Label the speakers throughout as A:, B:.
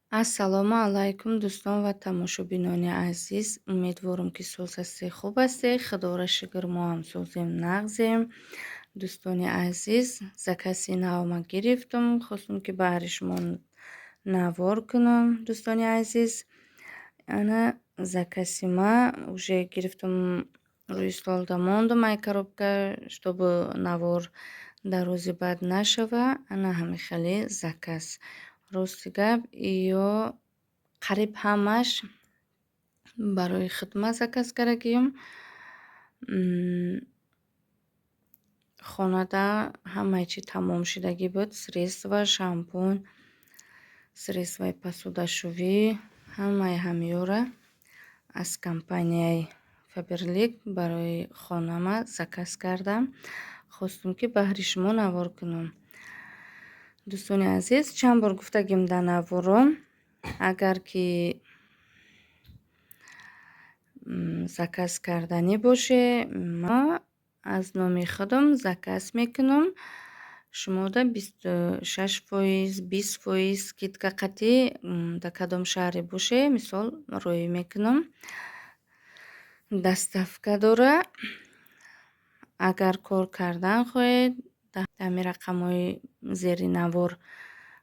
A: Ассалому алайкум, дӯстон ва тамошобинони азиз. Умедворам, ки соз ҳастед, хуб ҳастед. Худоро шукр, мо ҳам созем, нағзем. Дӯстони азиз, закази навма гирифтам, хостам, ки баҳри шумо навор кунам. Дӯстони азиз, ана закази ма уже гирифтам, рӯи столда мондам ай коробка, чтобы навор дар рӯзи баъд нашава. Ана ҳамин хеле заказ. Рости гап, ё қариб ҳамаш барои хидмат заказ кардагием. Хонада ҳамаи чи тамом шудагӣ буд: средства, шампун, средствои посудашӯвӣ, ҳамаи ҳамиёра аз компанияи Фаберлик барои хонама заказ кардам. Хостум, ки баҳри шумо навор кунам. Дӯстони азиз, чанд бор гуфтагим дар навором, агар ки заказ карданӣ боше, ма аз номи худам заказ мекунам. Шумода 26%, 20% скидка қатӣ, дар кадом шаҳре боше, мисол, роӣ мекунам. Доставка дора. Агар кор кардан хоҳед, дар ҳамин рақамҳои зери навор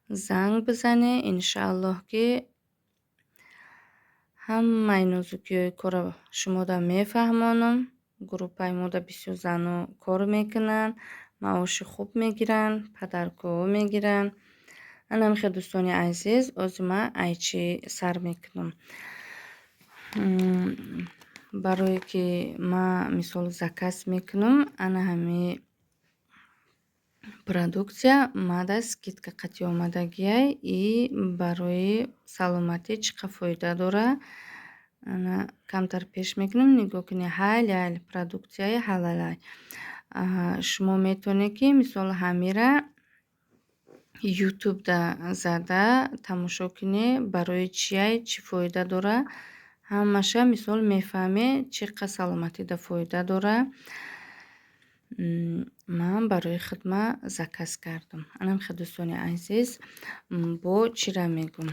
A: занг бизанед. Иншааллоҳ, ки ҳамаи нозукиҳои корро шумода мефаҳмонам. Группаи мода бисёр зано кор мекунанд, маоши хуб мегиранд, подаркаҳо мегиранд. Ана ҳамин хел, дӯстони азиз, ози ман ай чӣ сар мекунам. Барое ки ман, мисол, заказ мекунам, ана ҳамин продукция мада скидка қатӣ омадагиай и барои саломатӣ чӣ қадр фоида дора. Ана камтар пеш мекунем, нигоҳ кунед, ҳаляль продукцияи ҳалалай. Шумо метавонед, ки, мисол, ҳамира Ютубда зада тамошо кунед, барои чиай, чӣ фоида дора. Ҳамаша, мисол, мефаҳмед, чӣ қадр саломатида фоида дора. Ман барои хидмат заказ кардам. Анам хел, дӯстони азиз, бо чира мегӯм?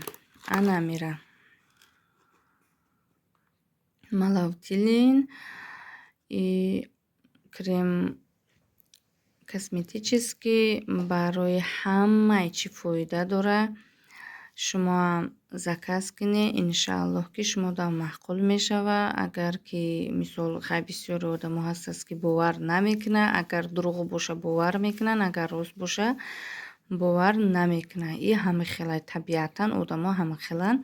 A: Ана мира. Малавтилин и крем косметический барои ҳамаи чӣ фоида дора. Шумоам заказ кунед, иншааллоҳ, ки шумодам маъқул мешавад. Агар ки, мисол, хай, бисёри одамо ҳастанд, ки бовар намекунанд, агар дурӯғ боша, бовар мекунанд, агар рост боша, бовар намекунанд. И ҳама хелай, табиатан одамо ҳама хеланд.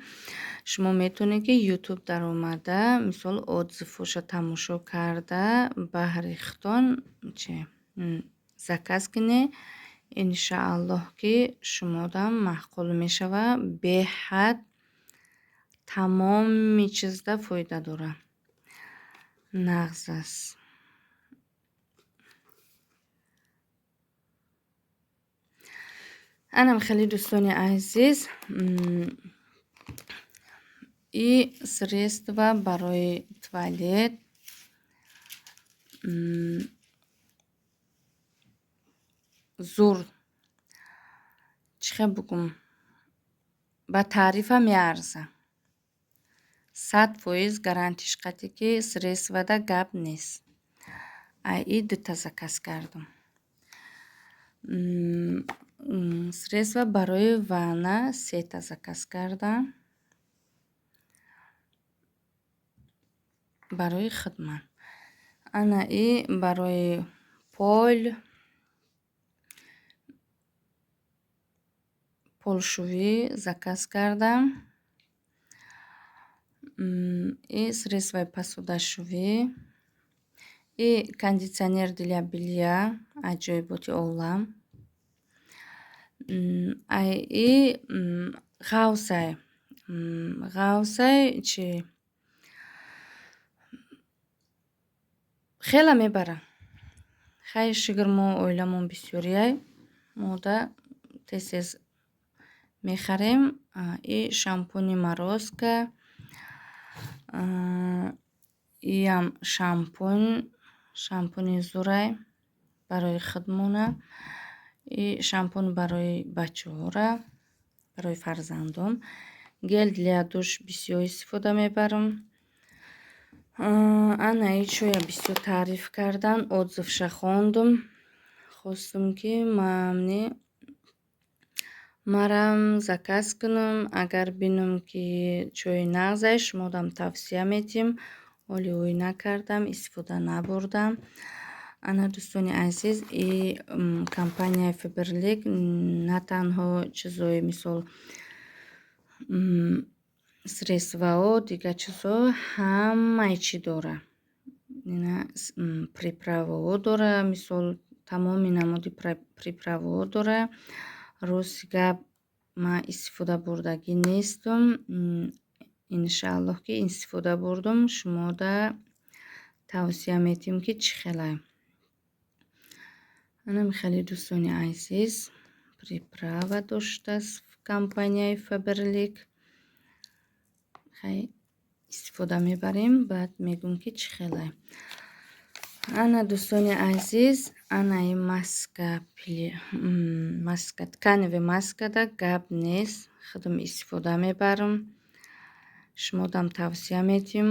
A: Шумо метавонед, ки Ютуб даромада, мисол, отзывҳоша тамошо карда, баҳри худтон чи заказ кунед. Иншааллоҳ, ки шумодам маъқул мешавад. Беҳад тамоми чизда фоида дора. Нағз аст. Анам хеле, дӯстони азиз, и средства барои туалет зур, чӣ хел бугум, ба таърифа меарза. 100% гарантиш қатӣ, ки средствада гап нест. Ай и дута заказ кардам. Средства барои ванна сета заказ кардам. Барои хидмат. Ана и барои пол, полшӯӣ заказ кардам. И средствои посудашӯвӣ, и кондитсионер для белья, аҷоиботи олам. Ай и ғавсай. Ғавсай чи хела мебара. Хай, шукр, мо оиламон бисёриай. Мода тез-тез мехарем. И шампуни Морозко, иам шампун, шампуни зурай барои худмона. И шампун барои бачаҳора, барои фарзандон. Гель для душ бисёр истифода мебарам. Ана и чоя бисёр таъриф кардан, отзыв ша хондум. Хостум, ки маамни марам заказ кунам. Агар бинам, ки чои нағзай, шумодам тавсия медиҳем. Ҳоли ӯй накардам, истифода набурдам. Ана, дӯстони азиз, и компанияи Фаберлик на танҳо чизои, мисол, средства о, дигар чизо, ҳамаи чӣ дора. Ина приправа ҳо дора, мисол, тамоми намуди приправа ҳо дора. Рости гап, ман истифода бурдагӣ нестум. Иншааллоҳ, ки истифода бурдум, шумода тавсия медиҳем, ки чӣ хелай. Анам хеле, дӯстони азиз, приправа доштааст компанияи Фаберлик. Хай, истифода мебарем, баъд мегӯм, ки чӣ хелай. Ана, дӯстони азиз, ана и маска, маска, тканевый маскада гап нест, худам истифода мебарам, шумодам тавсия медиҳем,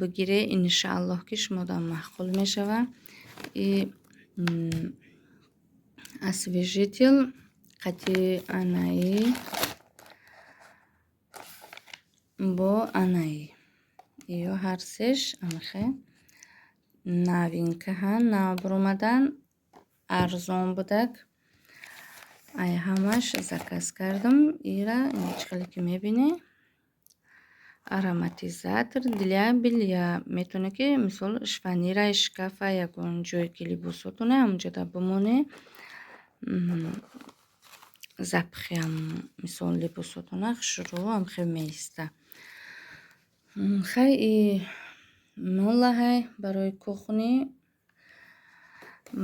A: бигире, иншааллоҳ, ки шумодам маъқул мешавад. И освежитель қати анаи бо анаи ё ҳар сеш амихе новинка ҳа, нав баромадан, арзон будак. Ай ҳамаш заказ кардам. Ира чӣ хеле ки мебинӣ, ароматизатор для белья. Метавонед, ки, мисол, шифоньер аи, шкафа, ягон ҷое ки либосотоне, ҳамонҷода бимонед, запах иам, мисол, либосотона хушрӯ ҳамхел меиста. Хай, и мыло ҳай барои кухни.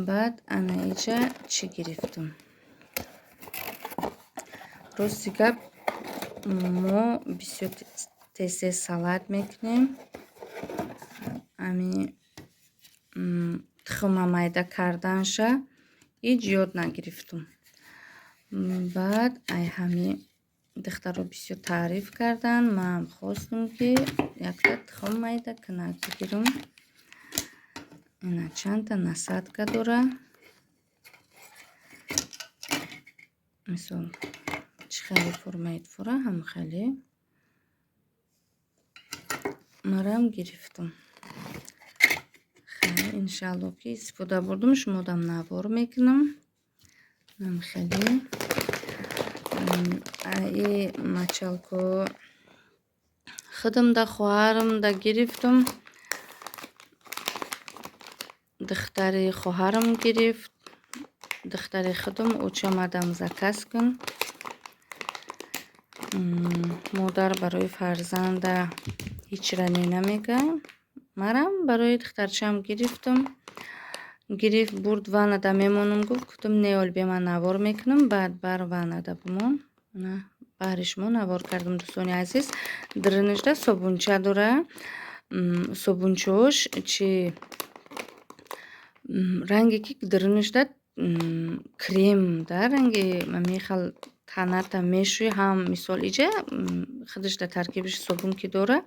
A: Баъд ана иҷа чӣ гирифтум? Рости гап, мо бисёр тез тез салат мекунем. Ами тухма майда карданша ҳеҷ ёд нагирифтум. Баъд ай ҳами духтаро бисёр таъриф карданд, манам хостум, ки якта тухм майда кунак бигирам. Ина чандта насадка дора. Мисол, чӣ хеле формаи фура, ҳам хеле марам гирифтум. Хай, иншаалло, ки истифода бурдум, шумодам навор мекунам. Нам хеле и мочалко худам да, хоҳарам да гирифтум, духтари хоҳарам гирифт, духтари худам очамадам заказ кун. Модар барои фарзанда ҳечра не намега. Марам барои духтарчаам гирифтум. Гирифт, бурд, ваннада мемонам гуфт. Гуфтам: «Не, оли бия, ман навор мекунам, баъд бар ваннада бимон». Баҳри шумо навор кардам, дӯстони азиз. Дринижда собунча дора. Собунчаош чи ранге, ки дринижда крем да, ранги мехал таната мешӯи ҳам, мисол, иҷа худаш дар таркибиш собун ки дора,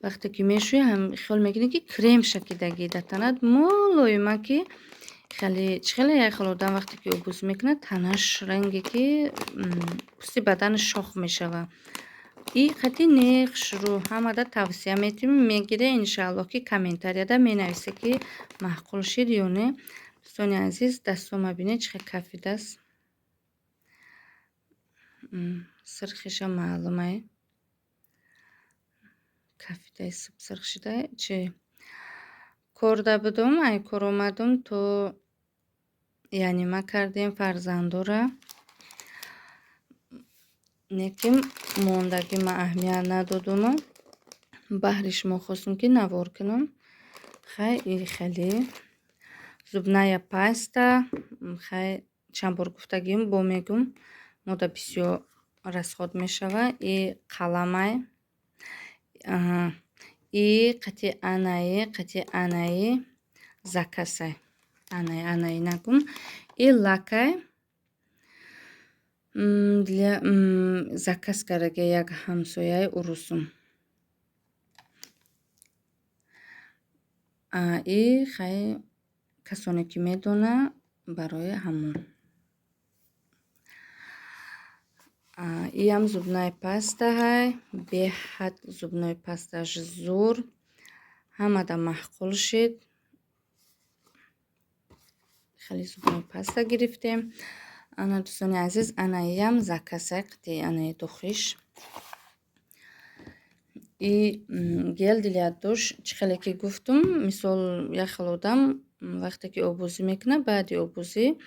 A: вақте ки мешӯи, ҳам хиёл мекунӣ, ки крем шакидагӣ дар танат, мулоима, ки хеле чӣ хеле як хел одам вақте ки обӯз мекунад, танаш ранге ки пӯсти баданаш шох мешавад. И қати не, хушрӯ, ҳамада тавсия медиҳем, мегире, иншааллоҳ, ки комментарияда менависе, ки маъқул шид ё не. Дӯстони азиз, дастома бинед, чӣ хел кафидааст, сирхиша маълумай, кафидаи сирх шуда. Чи корда будум, ай кор омадум, то яънима кардем фарзандора, не ки мондагӣ ма аҳамият надодуму баҳри шумо хостум, ки навор кунам. Хай, и хеле зубная паста. Хай, чанд бор гуфтагим, бо мегум, мода бисёр расход мешава. И қаламай, и қати анаи, қати анаи заказ ай, анаи, анаи нагум, и лакай. Для заказ кардаги як ҳамсояи урусум. И хай касоне ки медона барои ҳамон. Иам зубная паста ҳай, беҳад зубной пасташ зур, ҳамада маъқул шид. Хеле зубной паста гирифтем. Ана дӯстони азиз, ана иам заказай қити анаи духиш. И гель для душ, чӣ хеле ки гуфтум, мисол як хел одам вақте ки оббозӣ мекунад, баъди оббозӣ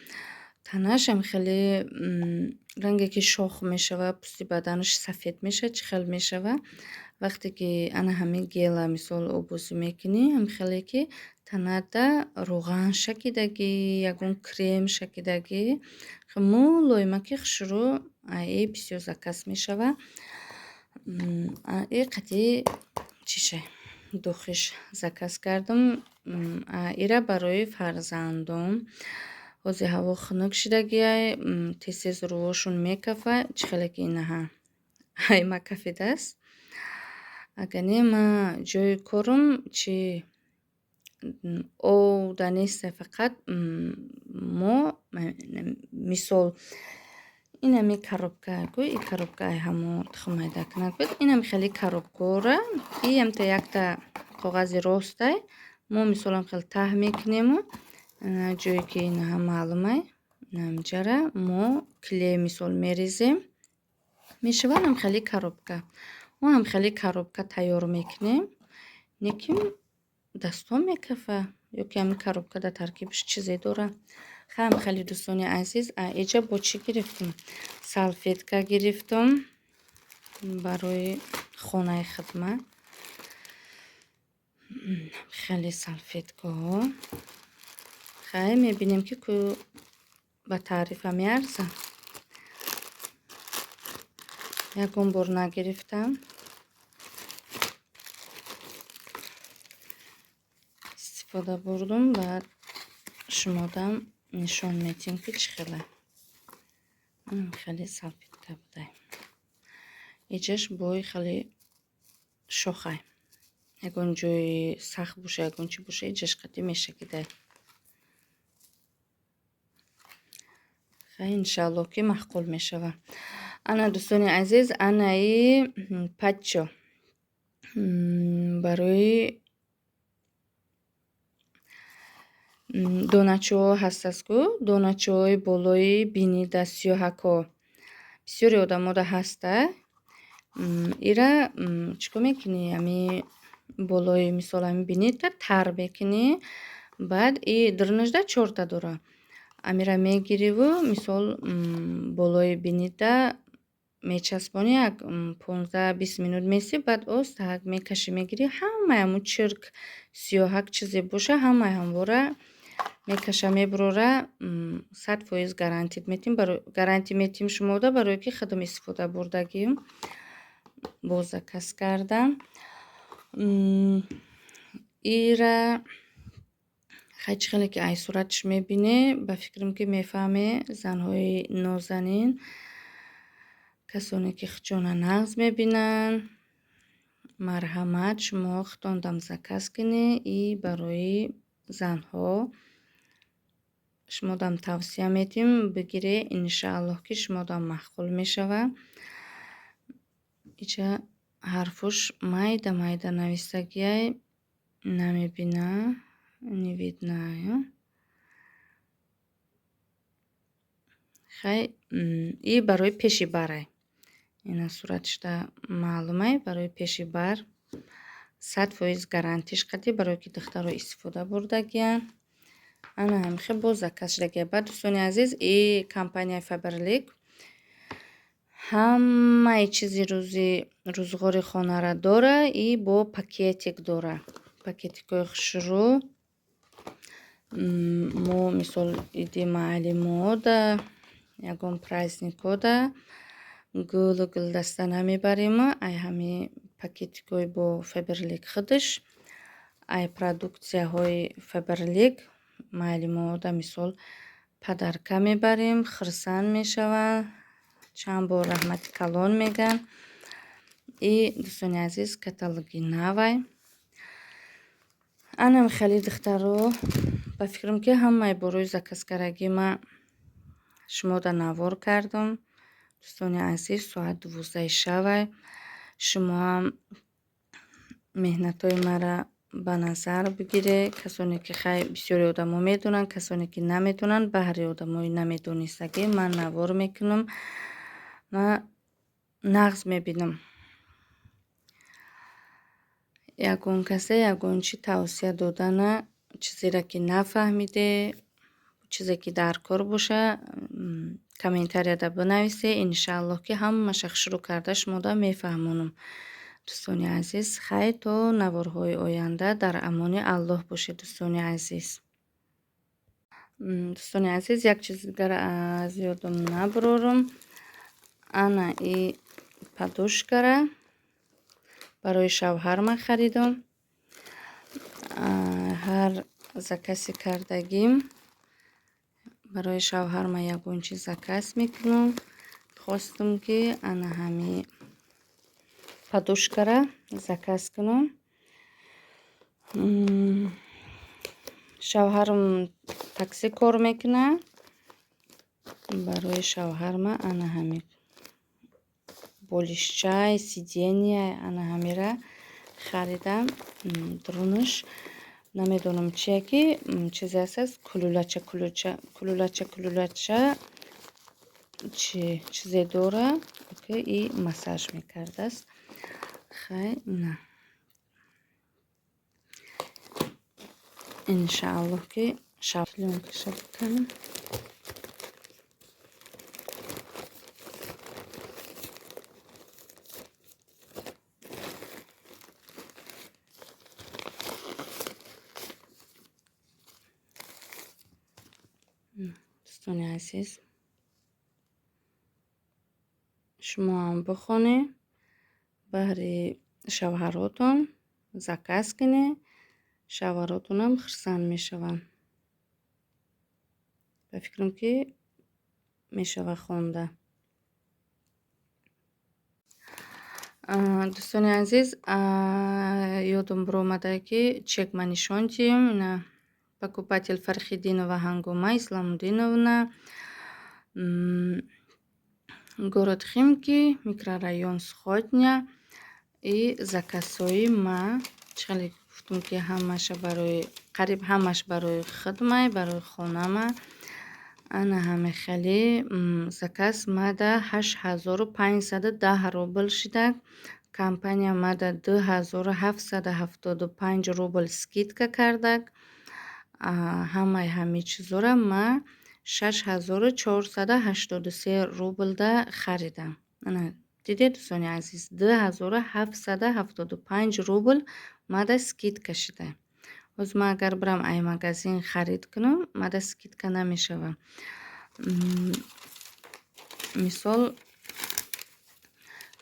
A: танашам хеле ранге ки шох мешава, пӯсти баданаш сафед мешавад, чӣ хел мешава. Вақте ки ана ҳамин гела мисол оббозӣ мекунӣ, ҳам хеле ки танада рӯған шакидагӣ, ягон крем шакидагӣ, мулоима ки хушрӯ и бисёр заказ мешава. И қати чиша духиш заказ кардам. Ира барои фарзандон. Ҳозир ҳаво хунук шидагиай, тез-тез рӯҳошон мекафа, чӣ хеле ки инаҳа ҳайма кафидааст. Агар не, ма ҷои корум чи овда неста, фақат мо мисол инами коробка ку, и коробка ай ҳамо тухмайда кунак буд. Инами хеле коробкора, и ҳамта якта коғази ростай, мо мисолам хеле таҳ мекунему, ҷое ки инаҳа маълумай, инамҷара мо клей мисол мерезем, мешавад ҳам хеле коробка. Мо ҳам хеле коробка тайёр мекунем, лекин дастон мекафа, ё ки ҳамин коробка дар таркибаш чизе дора. Хаям хеле дӯстони азиз, иҷа бо чӣ гирифтум? Салфетка гирифтум барои хонаи хидмат. Хеле салфеткаҳо. Хай мебинем ки ку ба таърифа меарзад. Ягон бор нагирифтам. Истифода бурдум, баъд шумодам нишон медиҳем ки чӣ хела. Хеле салфетка будай. Иҷаш бой хеле шохай. Ягон ҷои сахт боша, ягон чӣ боша, иҷаш қатӣ мешакидай. Хай иншааллоҳ ки маъқул мешава. Ана дӯстони азиз, анаи патчо барои доначаҳо ҳастаст ку, доначаҳои болои бинида сиёҳако. Бисёри одамода ҳаста. Ира чӣ кор мекунӣ? Ами болои мисол ами бинита тар мекунӣ, баъд и дурнашда чорта дора. Амира мегириву мисол болои бинита мечаспонӣ, як 15-20 минут месӣ, баъд остаҳак мекашӣ, мегирӣ, ҳамаи ҳамун чирк сиёҳак чизе боша, ҳамаи ҳамвора мекаша мебурора. 100% гарантит метим, гарантӣ метим шумода, барое ки худам истифода бурдагим, боз заказ кардам. Ира хай чӣ хеле ки ай сураташ мебине, ба фикрам ки мефаҳме, занҳои нозанин, касоне ки худшона нағз мебинанд, марҳамат, шумо худтондам заказ кунед. И барои занҳо шумодам тавсия медиҳем, бигире, иншааллоҳ ки шумодам маъқул мешава. Иҷа ҳарфош майда майда нависагиай, намебина, не видно. Хай и барои пеши барай. Ина сураташда маълумай, барои пеши бар 100% гарантиш қати, барое ки духтаро истифода бурдагиян. Ана ҳамихе боз заказ шудагия. Баъд дӯстони азиз, и компанияи Faberlic ҳамаи чизи рӯзи рӯзғори хонара дора и бо пакетик дора. Пакетикҳои хушрӯ. Мо мисол иди маълимода, ягон праздникода гулу гулдаста намебарем, ай ҳами пакетикҳои бо Faberlic худаш, ай продуксияҳои Faberlic маълимода мисол подарка мебарем, хурсанд мешаванд. Чанд бор раҳмати калон мегӯям. И дӯстони азиз, каталоги навай. Анам хеле, духтаро, ба фикрам, ки ҳамаи борои заказкардагӣ ма шумода навор кардам. Дӯстони азиз, соат 12 шавай. Шумоам меҳнатҳои мара ба назар бигиред. Касоне ки, хай, бисёри одамо медонанд, касоне ки намедонанд, баҳри одамои намедонистагӣ ман навор мекунам. Ман нағз мебинам. Ягон касе ягон чӣ тавсия додана, чизеро ки нафаҳмиде, чизе ки дар кор боша, комментарияда бинависе. Иншааллоҳ, ки ҳамаша хушрӯ карда шумода мефаҳмонам. Дӯстони азиз, хай, то наворҳои оянда дар амони Аллоҳ бошед, дӯстони азиз. Дӯстони азиз, як чизи дигар аз ёдам набурорам. Ана и подушкара барои шавҳарма харидам. Ҳар закази кардагим барои шавҳарма ягон чиз заказ мекунам. Хостум, ки ана ҳами подушкара заказ кунам. Шавҳарам такси кор мекунад. Барои шавҳарма ана ҳами болишчай, сиденья, ана ҳамира харидам. Дурунаш намедонам чия, ки чизе аст, кулулача, кулуча, кулулача, кулулача, чи чизе дора, ки и массаж мекардааст. Хай, на, иншааллоҳ, ки плёнкаша биканам. Дӯстони азиз, шумоам бихонед, баҳри шавҳаротон заказ кунед, шавҳаротонам хурсанд мешаванд. Ба фикрам, ки мешава хонда. Дӯстони азиз, ёдам биромада, ки чек ма нишон диҳем. Ина покупатель Фархиддинова Ҳангома Исламуддиновна, город Химки, микрорайон Сходня. И заказҳои ма чӣ хеле гуфтум, ки ҳамаша барои, қариб ҳамаш барои худмай, барои хонама. Ана ҳаме хеле заказ мада 8510 рубл шидак. Компания мада 2775 рубл скидка кардак. Ҳамаи ҳамин чизора ма 6483 рублда харидам. Ана дидед, дӯстони азиз, 2775 рубл мада скидка шида. Ҳозир ман агар бирам ай магазин харид кунам, мада скидка намешава. Мисол,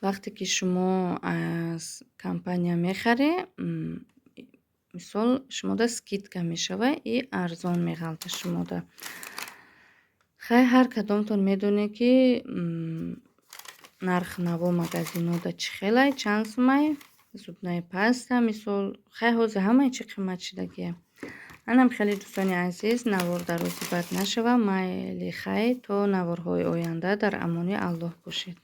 A: вақте ки шумо аз компания мехаред, мисол, шумода скидка мешава и арзон меғалта шумода. Хай, ҳар кадомтон медонед, ки нархи наво магазинода чӣ хелай, чанд сумай зубная паста, мисол. Хай, ҳозир ҳамаи чӣ қимат шидагия. Анам хеле, дӯстони азиз, навор дарози бад нашава. Майли, хай, то наворҳои оянда дар амони Аллоҳ бошед.